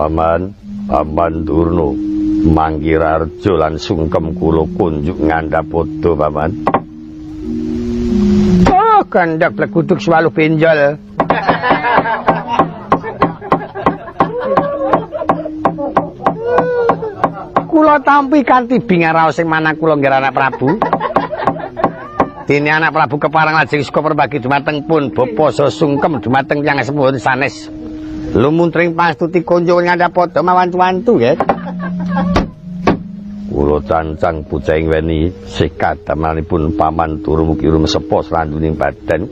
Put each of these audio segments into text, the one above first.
Paman, Paman Durna Manggirarjo lan sungkem kula kunjuk ngandhap padha Paman. Oh, gandhak bleguduk swalu benjol. Kula tampi kanthi bingaraos sing manah kula nggih anak Prabu. Dene anak Prabu kepareng lajeng suka perbagi dumateng pun bapa sesungkem dumateng tiyang sepuh sanes. Lumuntring pastuti kunjung ngandhap padha mawantu-wantu nggih. Kula cancang bocah ing weni sikadamanipun Paman Durna mugi rumesepa sranduning badan.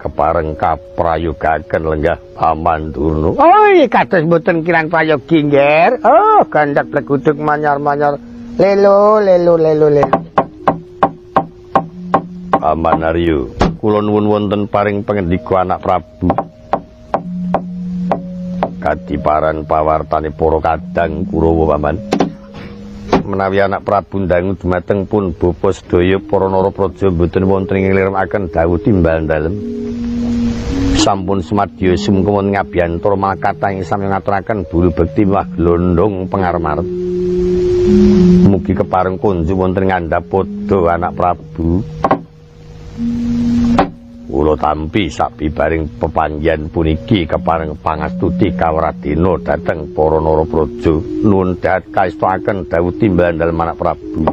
Kepareng kaprayogaken lenggah Paman Durna. Oh, kados mboten kirang prayogi nggih. Oh, gandhak bleguduk manyor-manyor. Lelo lelo lelo lelo. Paman Aryo, kula nuwun wonten paring pangendika anak Prabu. Kadiparan pawartane para kadang Kurawa Paman. Menawi anak Prabu ndangu dumateng pun bapa sedaya para narapraja mboten wonten ing ngliremaken dawuh timbal dalem. Sampun sumadya sumengkemon ngabiyantara malakata ing sami ngaturaken buru bekti wah glondong pengarep-arep. Mugi kepareng kunjung wonten ngandhap padha anak Prabu. Kula tampi sabibaring pepanggihan puniki kepareng pangastuti kawradina dhateng para narapraja. Nuwun dahat kaestoaken dawuh timbalan dalem anak Prabu.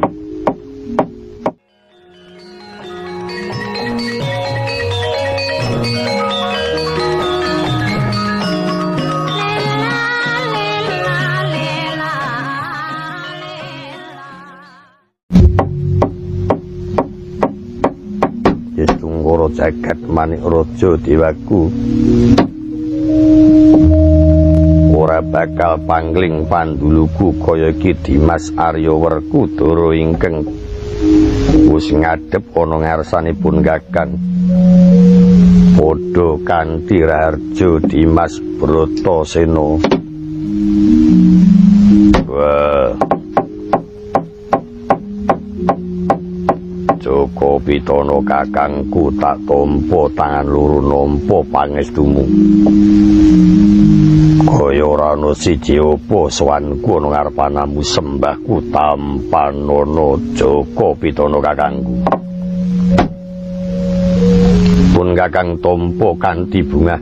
Jagat manik raja dewaku ora bakal pangling panduluku kaya iki Dimas Arya Werkudara ingkang wis ngadhep ana ngarsanipun Kakang. Padha kanthi raharja Dimas Bratasena. Wah. Joko Pitana kakangku tak tampa tangan loro nampa pangestumu. Kaya ora ana siji apa sowanku ana ngarepanamu sembahku tampanana Joko Pitana kakangku. Pun kakang tampa kanthi bungah.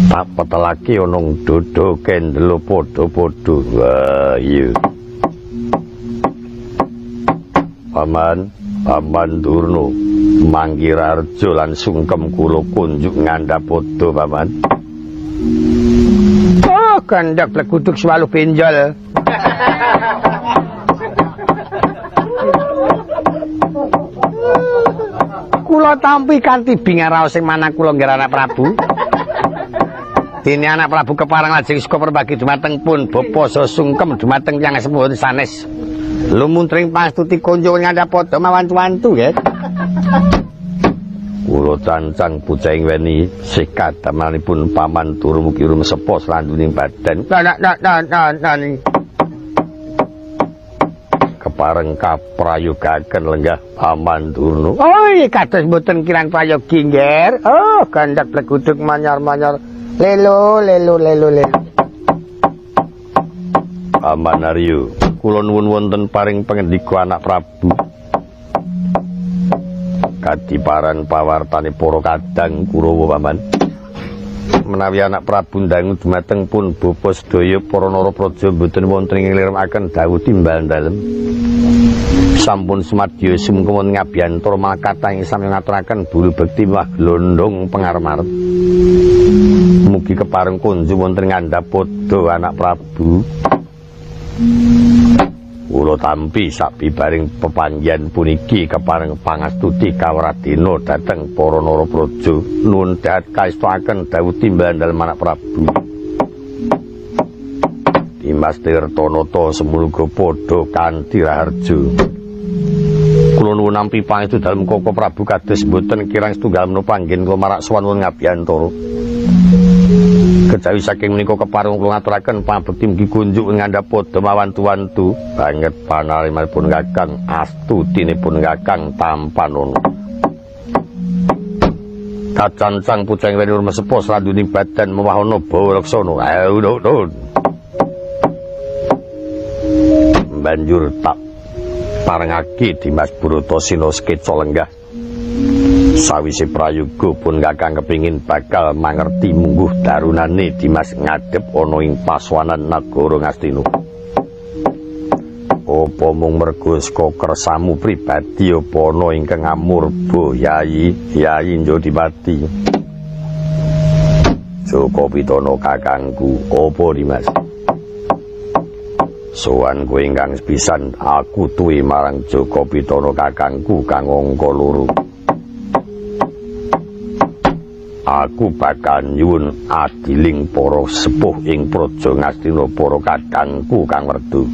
Tak petelake ana dodo kendelo padha-padha. Wah iya. Paman, Paman Durna Manggirarjo lan sungkem kula kunjuk ngandhap padha Paman. Oh, gandhak bleguduk swalu benjol. Kula tampi kanthi bingaraos sing manah kula nggih anak Prabu. Dene anak Prabu kepareng lajeng suka perbagi dumateng pun bapa sesungkem dumateng tiyang sepuh sanes. Lumuntring pastuti kunjung ngandhap padha mawantu-wantu nggih. Kula cancang bocah ing weni sikadamanipun Paman Durna mugi rumesepa sranduning badan. Kepareng kaprayogaken lenggah Paman Durna. Oh, kados mboten kirang prayogi nggih. Oh, gandhak bleguduk manyor-manyor. Lelo lelo lelo lelo. Paman Aryo, kula nuwun wonten paring pangendika anak Prabu. Kadiparan pawartane para kadang Kurawa Paman. Menawi anak Prabu ndangu dumateng pun bapa sedaya para narapraja mboten wonten ing ngliremaken dawuh timbal dalem. Sampun sumadya sumengkemon ngabiyantara malakata ing sami ngaturaken buru bekti wah glondong pengarep-arep. Mugi kepareng kunjung wonten ngandhap padha anak Prabu. Kula tampi sabibaring pepanggihan puniki kepareng pangastuti kawradina dhateng para narapraja. Nuwun dahat kaestoaken dawuh timbalan dalem anak Prabu. Dimas Tirtanata semoga padha kanthi raharja. Kula nuwun nampi pangestu dalem Koko Prabu kados mboten kirang setunggal menapa anggen kula marak sowan wonten ngabiyantara. Kejawi saking menika kepareng kula ngaturaken pangabekti mugi kunjuk ngandhap padha mawantu-wantu banget panarimanipun Kakang astutinipun Kakang tampanana. Kacancang puceng wenur mesepo sranduning badan mewahana bawa laksana. Ayo banjur tak parengake Dimas Bratasena sekeca lenggah. Sawise prayoga pun kakang kepingin bakal mangerti mungguh darunane Dimas ngadhep ana ing paswanan nagara Ngastina. Apa mung mergo saka kersamu pribadi apa ana ingkang amurba Yayi, Yayi Njodipati? Joko Pitana kakangku, apa Dimas? Sowan kowe ingkang sepisan aku tuwi marang Joko Pitana kakangku kang angka loro. Aku bakal nyuwun adiling para sepuh ing Praja Ngastina para kadangku kang werdu.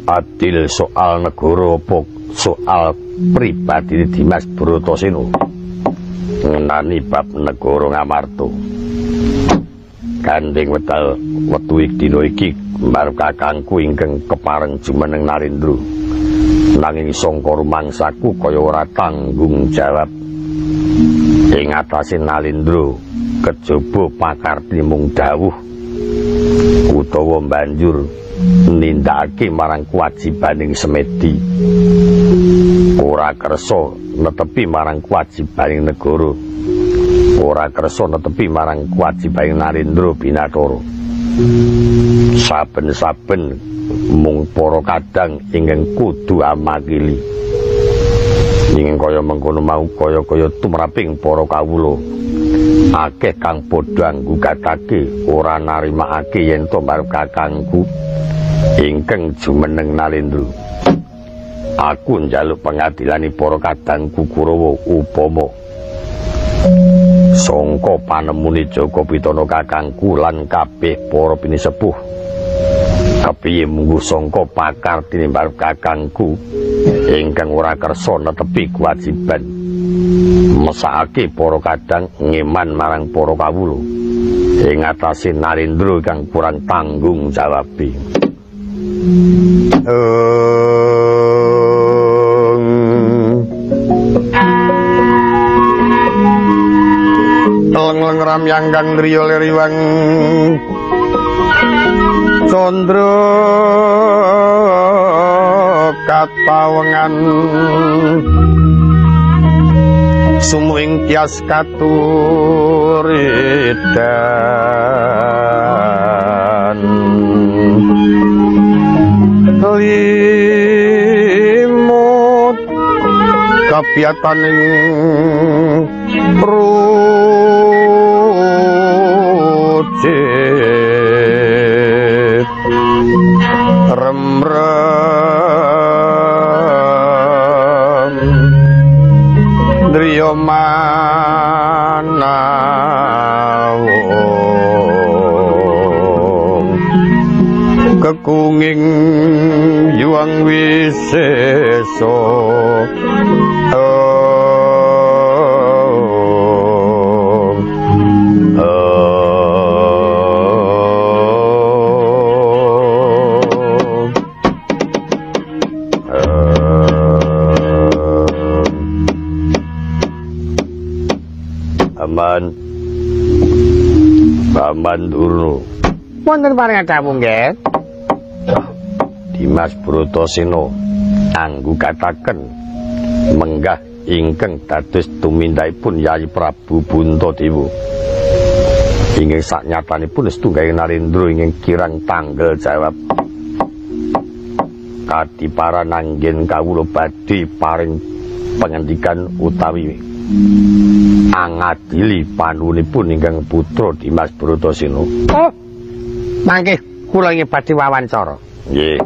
Adil soal negara apa soal pribadi Dimas Bratasena ngenani bab negara Ngamarta. Gandeng wedal wetu dina iki marep kakangku ingkang kepareng jumeneng Narendra. Nanging sangka rumangsaku kaya ora tanggung jawab ing atase Narendra kejaba pakarti mung dawuh utawa banjur nindakake marang kewajibaning semedi. Ora kersa netepi marang kewajibaning negara. Ora kersa netepi marang kewajibaning Narendra Binathara. Saben-saben mung para kadang ingkang kudu amakili. Ing kaya mengkono mau kaya-kaya tumraping para kawula. Akeh kang padha nggugatake ora narimakake yen to marep kakangku ingkang jumeneng Narendra. Aku njaluk pengadilane para kadangku Kurawa upama sangka panemune Joko Pitana kakangku lan kabeh para pinisepuh. Kepiye mungguh sangka pakartine marep kakangku ingkang ora kersa netepi kewajiban mesakake para kadang ngeman marang para kawula ing atase Narendra kang kurang tanggung jawabe. Leng-leng ramyang kang driya liriwang candra katawengan sumuing tias katuridan limut kapiyataning rucit remrem driya manawung kekunging yuang wisesa. Aman Paman Durno. Wonten paring dawuh nggih. Dimas Bratasena anggugataken menggah ingkang dados tumindakipun Yayi Prabu Puntadewa. Ingkang saknyatanipun setunggaling Narendra ingkang kirang tanggal jawab. Kadiparan anggen kawula badhe paring pangendikan utawi angadili panuwunipun ingkang putra Dimas Bratasena. Oh, mangke kula inggih badhe wawancara. Nggih.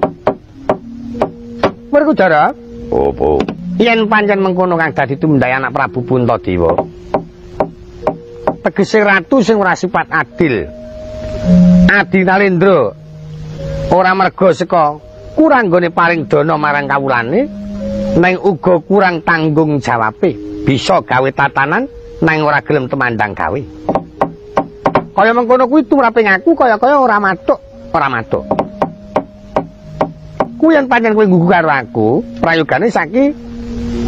Werkudara? Opo? Yen pancen mengkono kang dadi tumindake anak Prabu Puntadewa, tegese ratu sing ora sifat adil. Adi Narendra ora merga saka kurang nggone paring dana marang kawulane, neng uga kurang tanggung jawabe, bisa gawe tatanan nang ora gelem temandang gawe. Kaya mengkono kuwi tumrape ngaku kaya-kaya ora matuk, ora matuk. Kuwi yen pancen kowe nggugu karo aku, prayogane saiki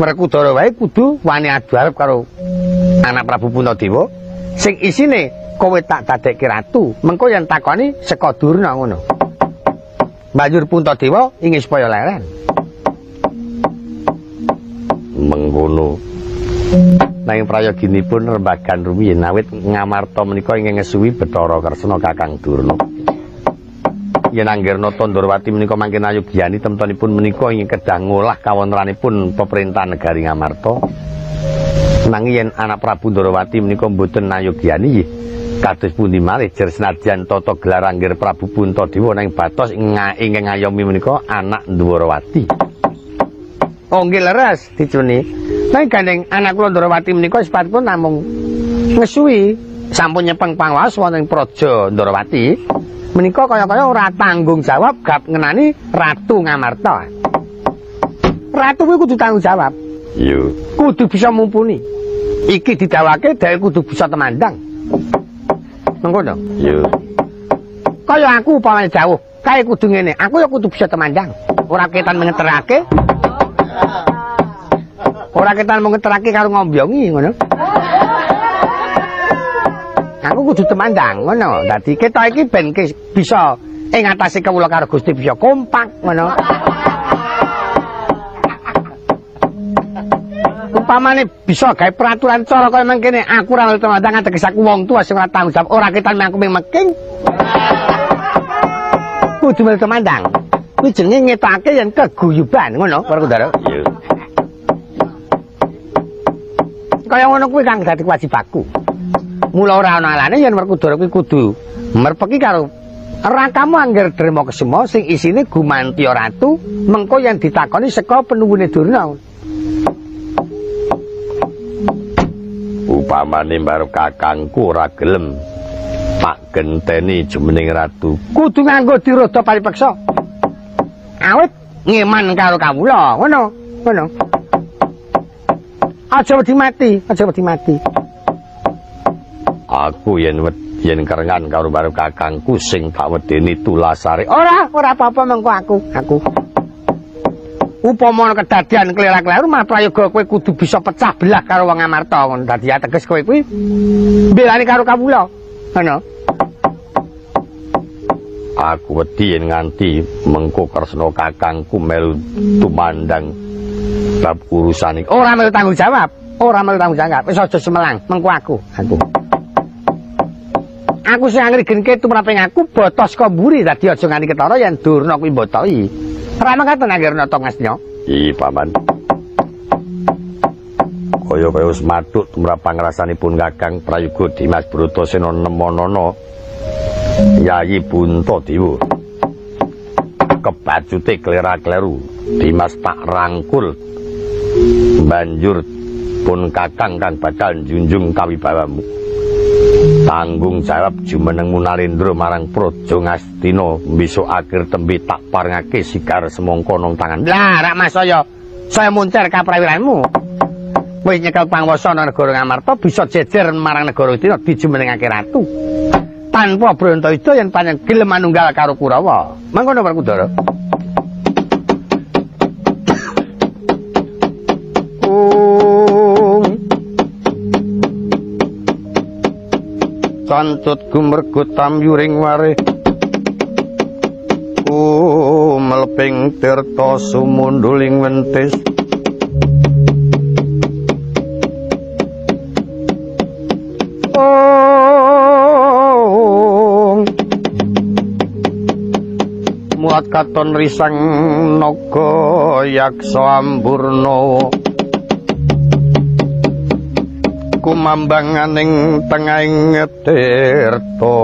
Werkudara wae kudu wani adu arep karo anak Prabu Puntadewa sing isine kowe tak dadekke ratu, mengko yen takoni saka Durna ngono. Banjur Puntadewa ingin supaya leren. Mengkono. Nanging prayoginipun rembagan rumiyin awit Ngamarta menika ingkang ngesuwi Bathara Kresna Kakang Durna. Yen anggirna Tandrawati menika mangke nayogyani temtonipun menika ingkang kedah ngolah kawontenanipun peperintahan negari Ngamarta. Nanging yen anak Prabu Ndrawati menika mboten nayogyani nggih kados pundi malih jer senadyan tata gelar anggir Prabu Puntadewa nanging batos ingkang ngayomi menika anak Ndrawati. Oh nggih leres dicuni. Nanging gandeng anak kula Ndrawati menika sipatipun namung ngesuwi sampun nyepeng pangwaos wonten Praja Ndrawati menika kaya-kaya ora tanggung jawab gap ngenani Ratu Ngamarta. Ratu kuwi kudu tanggung jawab. Iya. Kudu bisa mumpuni. Iki didawake dheweke kudu bisa temandang. Mengkono. Iya. Kaya aku upamane jauh, kae kudu ngene, aku ya kudu bisa temandang. Ora ketan mengeterake. Ora ketan mengeterake karo ngombyongi ngono. Aku kudu temandang ngono. Dadi ketok iki ben bisa ing atase kawula karo Gusti bisa kompak ngono. Upamane bisa gawe peraturan cara kaya mangkene, aku ora temandang ateges aku wong tuwa sing ora tanggung jawab, ora ketan aku mung meking. Kudu melu temandang. Kuwi jenenge ngetokake yen keguyuban ngono, Werkudara. Iya. Kaya ngono kuwi kang dadi kewajibanku. Mula ora ana alane yen Werkudara kuwi kudu merpeki karo rakamu angger Drema Kesuma sing isine gumantiya ratu, mengko yen ditakoni saka penuwune Durna. Upamane mbarep kakangku ora gelem tak genteni jumeneng ratu, kudu nganggo diroda paripeksa. Awit ngeman karo kawula, ngono, ngono. Aja wedi mati, aja wedi mati. Aku yen yen kerengan karo barep kakangku sing tak wedeni tulasare. Ora, ora apa-apa mengko aku. Upama ana kedadian klera-kleru mah prayoga kowe kudu bisa pecah belah karo wong Amarta ngono. Dadi ateges kowe kuwi mbelani karo kawula. Ngono. Aku wedi yen nganti mengko Kresna kakangku melu tumandang bab urusan iki. Ora melu tanggung jawab, ora melu tanggung jawab. Wis aja semelang, mengko aku. Aku sing ngrigenke tumraping aku botos saka mburi dadi aja nganti ketara yen Durna kuwi mbotoi. Ora mangkaten anggere nata ngasnya. Iya, Paman. Kaya-kaya wis mathuk tumrap pangrasanipun Kakang Prayoga Dimas Bratasena nemonana Yayi Puntadewa. Kebacute klera-kleru Dimas tak rangkul. Banjur pun Kakang kang bakal njunjung kawibawamu. Tanggung jawab jumenengmu Narendra marang Praja Ngastina besok akhir tembe tak parengake sigar semangka nang tangan. Lah rak mas saya muncer kaprawiranmu. Wis nyekel pangwasa nang negara Ngamarta bisa jejer marang negara Astina dijumenengake ratu. Tanpa Brontoyuda yen pancen gelem manunggal karo Kurawa. Mangkono Werkudara. Cancut gumergut tamyuring warih kumelping tirta sumunduling wentis ong muat katon risang naga yaksa amburna kumambanganing tengahing tirta.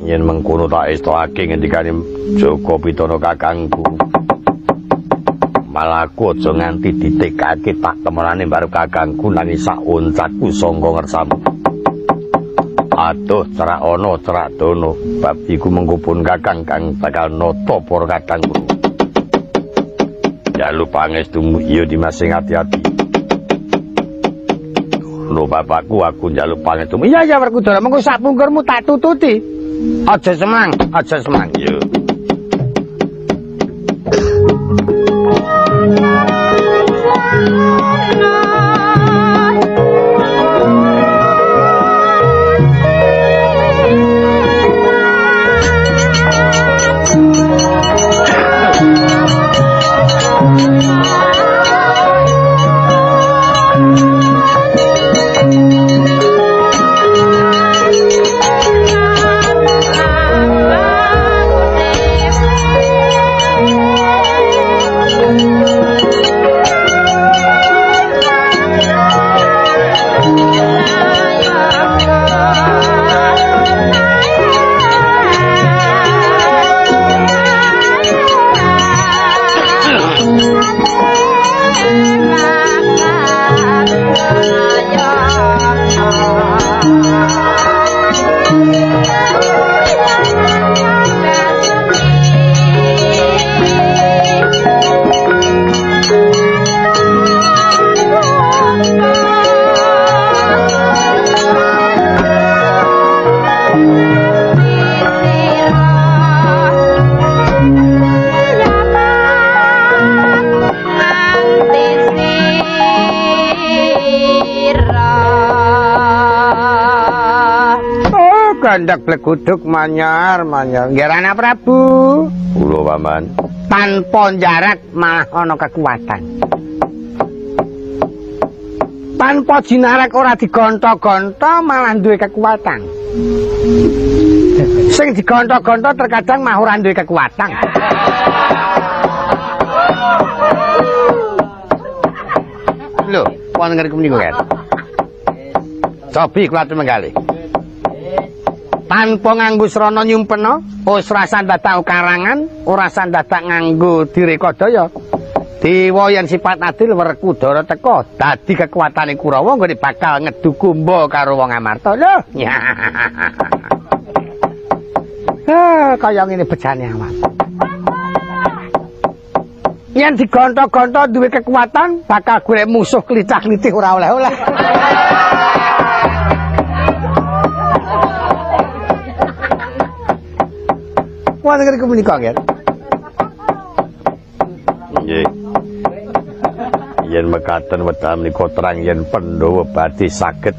Yen mengkono tak estokake ngendikane Joko Pitana kakangku. Malah aku aja nganti ditekake tak temenane barep kakangku nanging sak uncatku sangka ngersamu. Aduh, cerak ana, cerak dono. Bab iku mengko pun Kakang kang bakal nata para kadang Kurawa. Njaluk pangestumu iya Dimas sing ati-ati. Lho bapakku, aku njaluk pangestumu. Iya ya Werkudara, mengko sak pungkurmu tak tututi. Aja semang, aja semang. Iya. Gandak bleguduk manyar manyar. Nggih Anak Prabu. Kula paman. Tanpa jarak malah ana kekuatan. Tanpa jinarak ora digonto-gonto malah duwe kekuatan. Sing digonto-gonto terkadang mah ora duwe kekuatan. Lho, wonten ngriku menika kan. Cobi kula tumenggali. Tanpa nganggo srana nyumpena, ora dadak karangan, ora dadak nganggo direkadaya. Dewa yen sifat adil Werkudara teka dadi kekuatane Kurawa nggone bakal ngedu kumba karo wong Amarta. Lho. Ah, kaya ngene bejane awak. Yen digonto-gonto duwe kekuatan bakal golek musuh klithah-klithih ora oleh-oleh. Wonten ngriku menika nggih. Nggih. Yen mekaten wedal menika terang yen Pandhawa badhe saged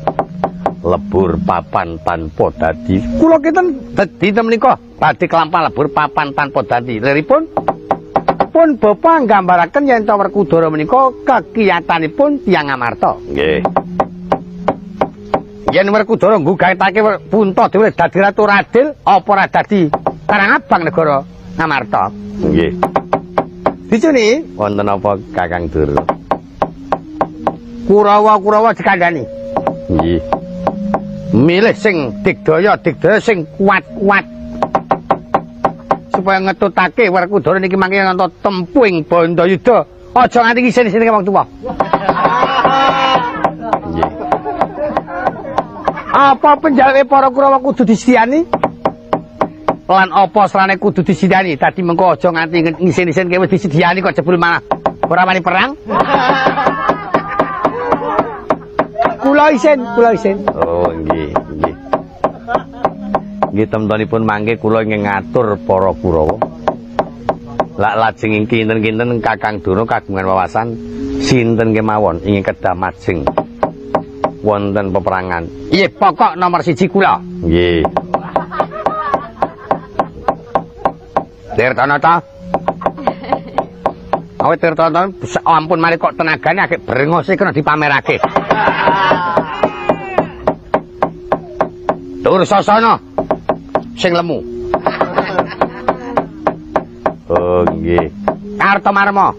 lebur papan tanpa dadi. Kula kinten dadi menika badhe kelampah lebur papan tanpa dadi. Liripun pun bapa nggambaraken yen ta Werkudara menika kekiyatanipun tiyang Amarta. Nggih. Yen Werkudara nggugatake Puntadewa dadi ratu adil apa ora dadi Karang Abang negara Amarta. Nggih. Dicuni wonten apa Kakang Durna? Kurawa-kurawa dikandhani. Nggih. Milih sing digdaya, digdaya sing kuat-kuat. Supaya ngetutake Werkudara niki mangke nonton tempuing Bandayuda. Aja nganti ngisin-isin wong tuwa. Nggih. Apa penjaluke para Kurawa kudu disediani? Lan apa serane kudu disediani? Dadi mengko aja nganti ngisin-isin wis disediani kok jebul malah ora wani perang. Kula isin, kula isin. Oh nggih, nggih. Nggih temtonipun mangke kula ingkang ngatur para Kurawa. Lak lajeng kinten-kinten Kakang Durna kagungan wawasan sinten kemawon ingkang kedah majeng wonten peperangan. Nggih, pokok nomor 1 kula. Nggih. Tirtanata. Awit Tirtanata ampun mari kok tenagane agek brengose kena dipamerake. Dursasana sing lemu. Oh nggih. Kartomarma.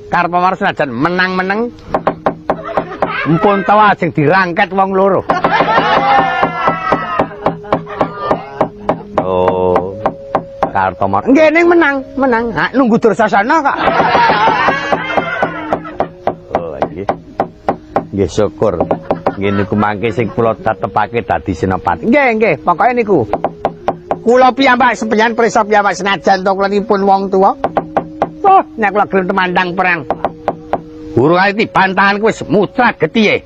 Kartomarma senajan menang-meneng mpun tawa ajeng dirangket wong loro. Oh. Kartomarma. Nggih ning menang, menang. Ha nunggu Dursasana kok. Oh nggih. Nggih syukur. Nggih niku mangke sing kula tetepake dadi senopati. Nggih, nggih, pokoke niku. Kula piyambak sempeyan prisa piyambak senajan to kula nipun wong tuwa. Oh, nek kula gelem temandang perang. Urung ae dibantahan wis mutra getihe.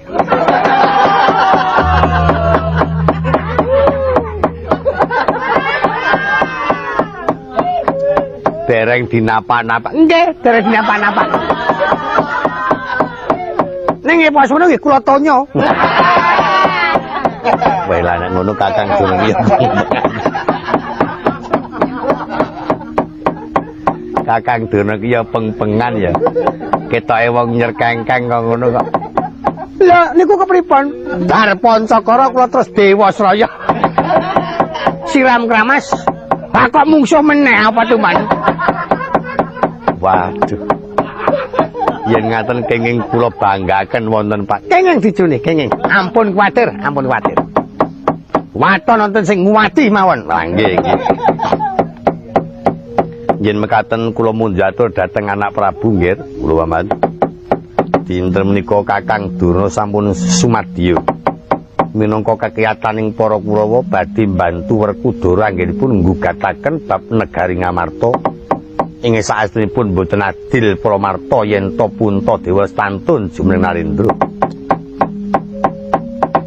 Dereng dinapa-napa. Nggih, dereng dinapa-napa. Ning nggih pas ngono nggih kula tonya. Wah, lah nek ngono Kakang Durna ya. Kakang Durna ki ya peng-pengan ya. Ketoke wong nyerkengkeng kok ngono kok. Lah niku kepripun? Dar Pancakara kula terus Dewasraya. Siram kramas. Lah kok mungsuh meneh apa tuman? Waduh. Yen ngaten kenging kula banggaken wonten Pak. Kenging dijune, kenging. Ampun kuwatir, ampun kuwatir. Waton wonten sing nguwati mawon. Lah nggih nggih. Yen mekaten kula mundhatur dhateng anak Prabu nggih, kula paman. Dinten menika Kakang Durna sampun sumadyo. Minangka kakiyataning para Kurawa badhe mbantu Werkudara anggenipun nggugataken bab negari Ngamarta. Ing saestunipun boten adil para marta yen to Puntadewa stantun jumeneng Narendra.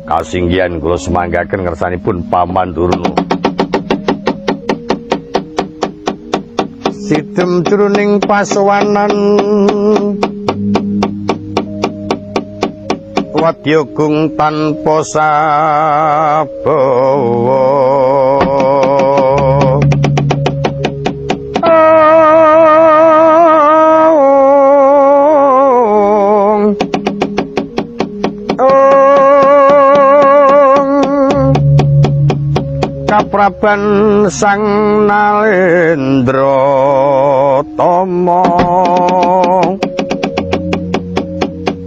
Kasinggihan kula sumanggaken ngersanipun Paman Durna. Sidem jroning pasowanan wadya gung tanpa sabawa. Kapraban Sang Nalendra Tama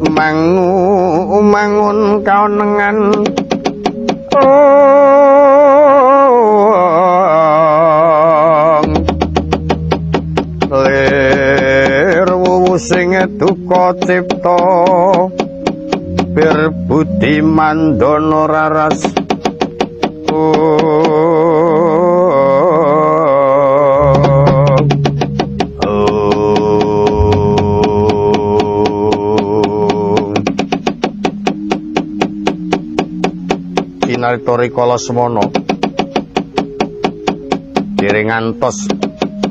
mangu mangun kaonengan lir wuwu sing duka cipta bir budi mandana raras. Kinarita rikala semana dereng ngantos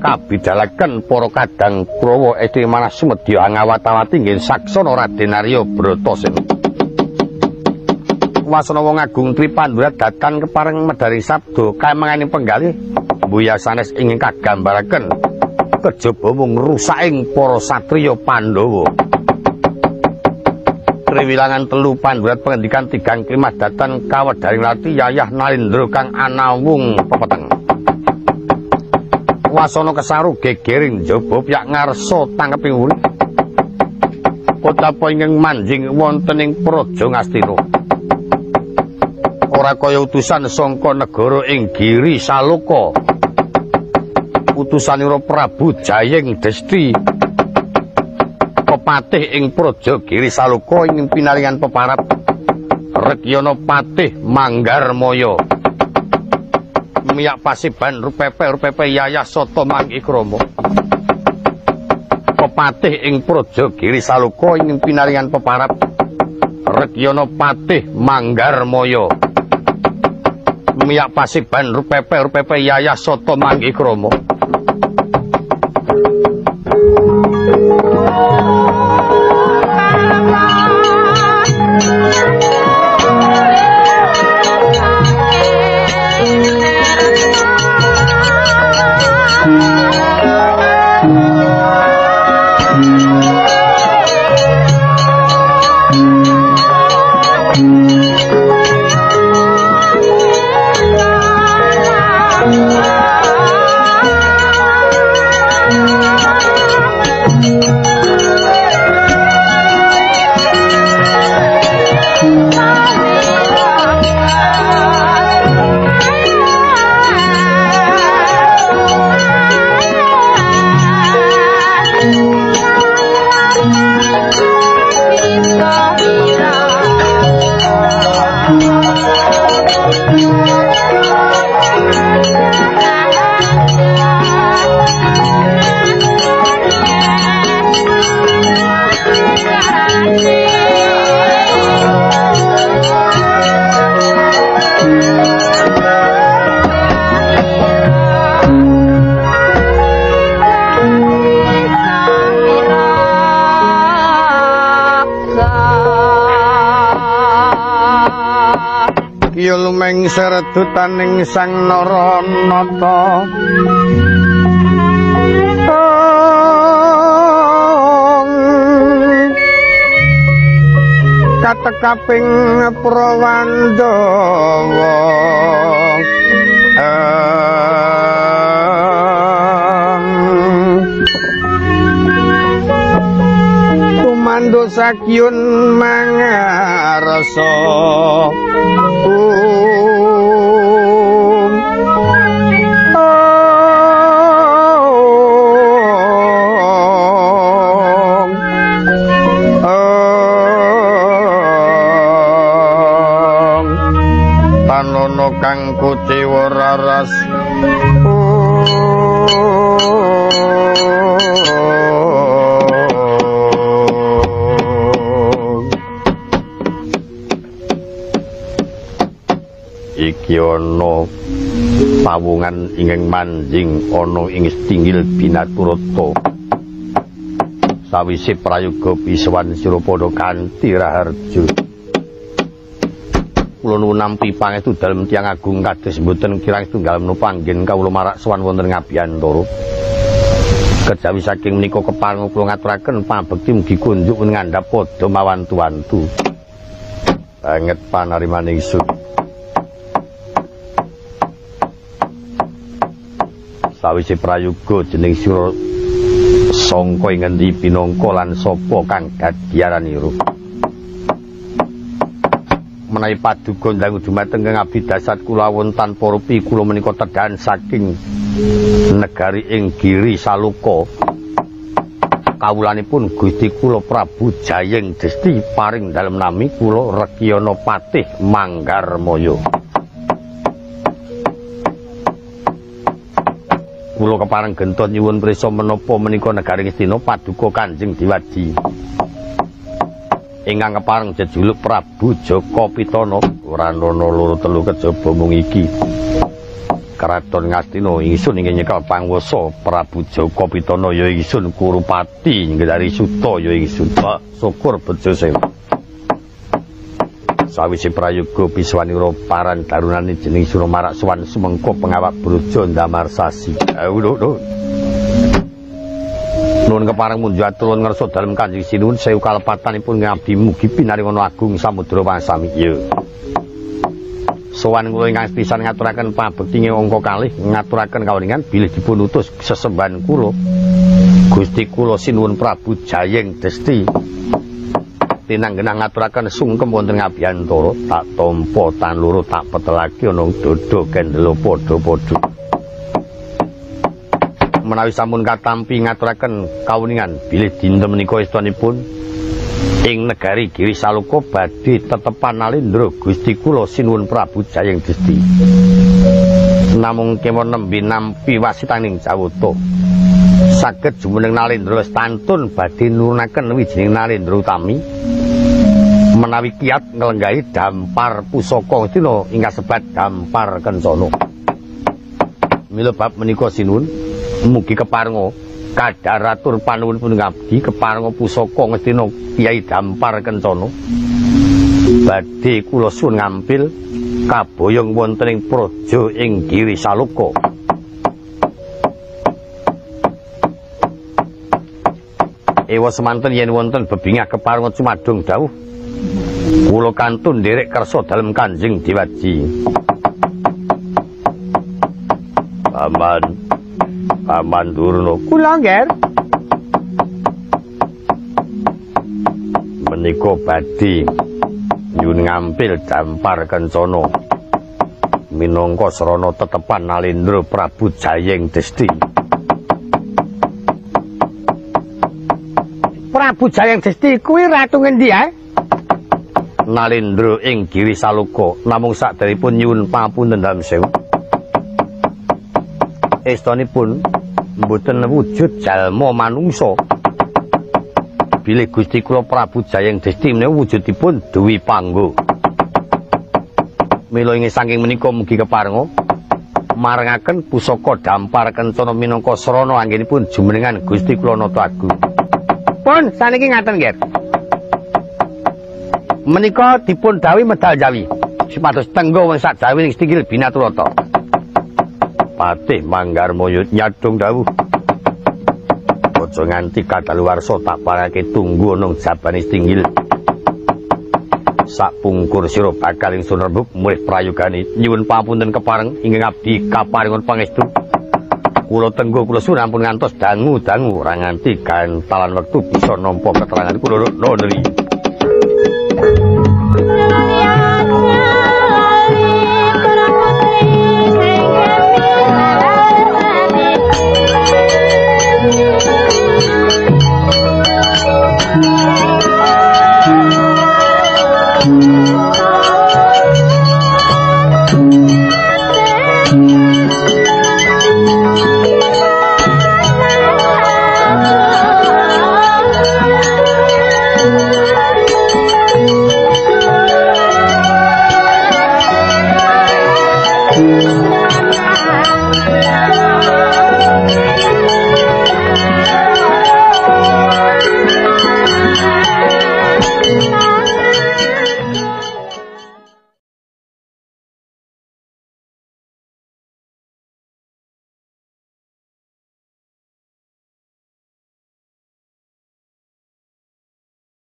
kabidalaken para kadang Kurawa edi manah sumedya angawat-awati nggih saksana Raden Arya Bratasena. Wasana wong agung Tripandura datan kepareng medhari sabda kaemanganing penggalih mbuya sanes ingkang kagambaraken kejaba mung rusaking para satriya Pandhawa. Triwilangan telu Pandhurat pengendikan tigang klimah datan kawedharing lati yayah Nalendra kang anawung pepeteng. Wasana kesaru gegering njaba piyak ngarsa tangkeping wuri. Kotapa ingkang manjing wonten ing Praja Ngastina. Ora kaya utusan sangka negara ing Giri Saloka. Utusanira Prabu Jayeng Desti pepatih ing Praja Giri Saloka ing pinaringan peparap Rekyana Patih Manggarmaya. Miyak pasiban rupepe rupepe yayah sata manggikrama. Pepatih ing Praja Giri Saloka ing pinaringan peparap Rekyana Patih Manggarmaya. Miyak pasiban rupepe rupepe yayah sata manggikrama. Mengser dutaning Sang Naranata. Katekaping Prawandawa tumanduk sakyun mangarsa. Tanono kang kuciwa raras. Iki ana pawungan ingkang manjing ana ing setinggil Binaturata. Sawise prayoga pisowan sira padha kanthi raharja. Kula nuwun nampi pangestu dalem tiyang agung kados mboten kirang setunggal menapa anggen kawula marak sowan wonten ngabiyantara. Kejawi saking menika kepareng kula ngaturaken pabekti mugi kunjuk ngandhap padha mawantu-wantu. Banget panarimaning ingsun. Sawise prayoga jeneng sira sangka ing ngendi pinangka lan sapa kang dadiaranira. Menawi paduka ndangu dumateng Kang abdi dasat kula wonten tanpa rupi kula menika tedhan saking negari ing Giri Saloka. Kawulanipun Gusti kula Prabu Jayeng Desti paring dalem nami kula Rekyana Patih Manggarmaya. Kula kepareng gentot nyuwun prisa menapa menika negari Ngastina paduka Kanjeng Diwadi. Ingkang kepareng jejuluk Prabu Jaka Pitana. Ora ana loro telu kejaba mung iki. Kraton Ngastina ingsun ingkang nyekel panguwasa Prabu Jaka Pitana ya ingsun Kurupati Nggedari Suta ya ingsun. Syukur bejo sewu. Sawise prayoga piswanira paran darunane jeneng sira marak sowan sumengko pengawak brojo ndamar sasi. Nuwun kepareng munjuk atur ngersa dalem Kanjeng Sinuwun sewu kalepatanipun ngabdi mugi pinaringono agung samudra pasami. Ya. Sowan kula ingkang pisan ngaturaken pabekti angka kalih ngaturaken kawuningan bilih dipun utus sesembahan kula Gusti kula Sinuwun Prabu Jayeng Desti. Tinanggenah ngaturaken sungkem wonten ngabiyantara tak tampa tan loro tak petelake ana dodo kendelo padha-padha. Menawi sampun katampi ngaturaken kawuningan bilih dinten menika istanipun ing negari Giri Saloka badhe tetepan nalendra Gusti kula Sinuwun Prabu Jayeng Desti. Namung kemawon nembe nampi wasitaning jawata saged jumeneng nalendra wastantun badhe nurunaken wijining nalendra utami menawi kiat nglenggahi dampar pusaka Ngastina ingkang sebat dampar kencana. Mila bab menika Sinuwun mugi keparenga kadharatur panuwun pun ngabdi keparenga pusaka Ngastina Kyai Dampar Kencana badhe kula suwun ngampil kaboyong wonten ing praja ing Giri Saloka. Ewa semanten yen wonten bebingah keparenga cumadung dawuh kula kantun nderek kersa dalem Kanjeng Diwaji. Paman Paman Durna kula nggih menika badhe nyuwun ngampil dampar kencana minangka srana tetepan nalendra Prabu Jayeng Desti. Prabu Jayeng Desti kuwi ratu ngendi ae? Nalendra ing Giri Saloka namung sakderipun nyuwun pamunten dalem sewu. Estonipun mboten wujud jalma manungsa. Bilih Gusti kula Prabu Jayeng Desti menika wujudipun Dwi Panggo. Mila ing saking menika mugi keparenga marengaken pusaka dampar kencana minangka srana anggenipun jumenengan Gusti kula Nata Agung. Pun saniki ngaten nggih. Menika dipun dawuhi medal Jawi. Supados tenggo wong sak jawining Stinggil Binaturata. Patih Manggarmaya nyadong dawuh. Aja nganti kadaluwarsa tak parake tunggu ana jabane Stinggil. Sapungkur sira bakal ingsun rembug mulih prayogane. Nyuwun pamunten kepareng ingkang abdi kaparingon pangestu. Kula tenggo kula suwun ampun ngantos dangu-dangu ora nganti gantalan wektu bisa nampa keterangan kula nonri.